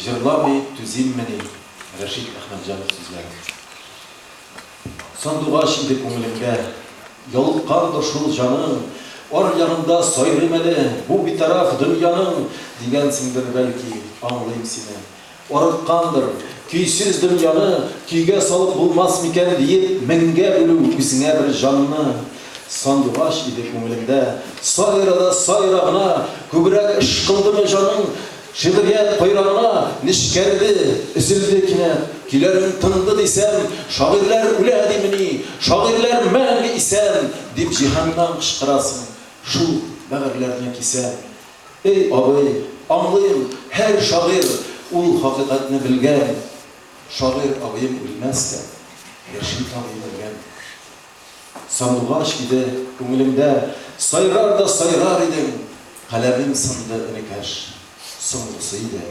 Җырламый түзиммени, Рәшит Әхмәтҗанов сүзләре. Сандугач иде күңелемдә, Ялыккандыр шул җаның, Аръягында сайрыйм әле Бу битараф дөньяның, Дигәнсеңдер бәлки, Аңлыйм сине. Арыткандыр, көйсез дөньяны көйгә салып булмас микән диеп, меңгә бүлү үзеңә бер җанны. Сандугач иде күңелемдә, сайра да сайра гына, күбрәк ышкылдымы җаның шигърият кайрагына, нечкәрде, өзелде кинәт, көйләрең тынды дисәм, шагыйрьләр үлә димени, шагыйрьләр мәңге исән, дип җиһаннан кычкырасың, шул бәгырьләрне кисәм. Эй, абый, аңлыйм, һәр шагыйрь ул хакыйкатьне белгән. Шагыйрь абыем үлмәс тә, Рәшит абыем үлгән. Сандугач иде күңелемдә, сайрар да сайрар идең, каләмең сынды, энекәш, соңгысы иде.